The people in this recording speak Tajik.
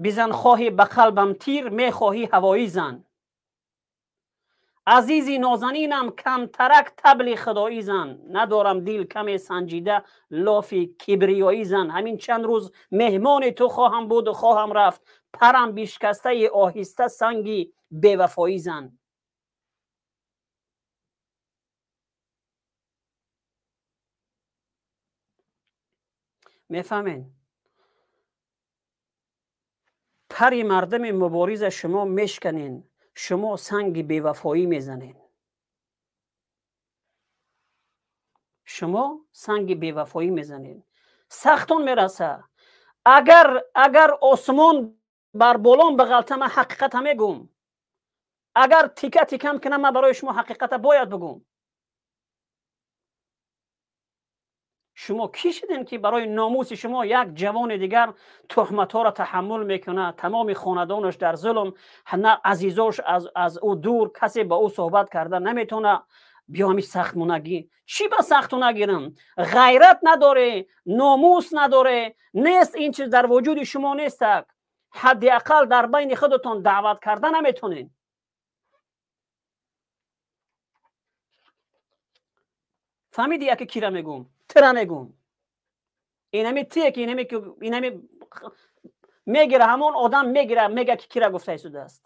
Бизан хоҳӣ ба қалбам тир, мехоҳӣ ҳавоӣ зан. Азизи нозанинам, камтарак табли худоӣ зан. Надорам дил каме санҷида, лофи кибриёӣ зан. Ҳамин чанд рӯз меҳмони ту хоҳам буду хоҳам рафт. Парам бишкастаи оҳиста санги бевафоӣ зан. Мефаҳмед? Пари мардами мубориза шумо мешканен, шумо санги бевафоӣ мезанед. Шумо санги бевафоӣ мезанед. Сахтон мераса. Агар осмон бар болон бағалта, ман ҳақиқата мегум. Агар тика тикам кунам, ман барои шумо ҳақиқата бояд бигум. Шумо кӣ шудем ки барои номуси шумо як ҷавони дигар туҳматҳоро таҳаммул мекунад, тамоми хонадонаш дар зулм, на азизош аз ӯ дур, касе ба ӯ суҳбат карда наметавонад. Биё ҳами сахтмонагӣ. Чӣ ба сахту нагирам? Ғайрат надоре, номус надоре, нест ин чиз дар вуҷуди шумо нестак. Ҳадди ақал дар байни худатон даъват карда наметонед. Фаҳмиди яке кира мегум? Тира мегум. Инами тие ки инами мегира, ҳамон одам мегира, мега ки кира гуфта истодааст.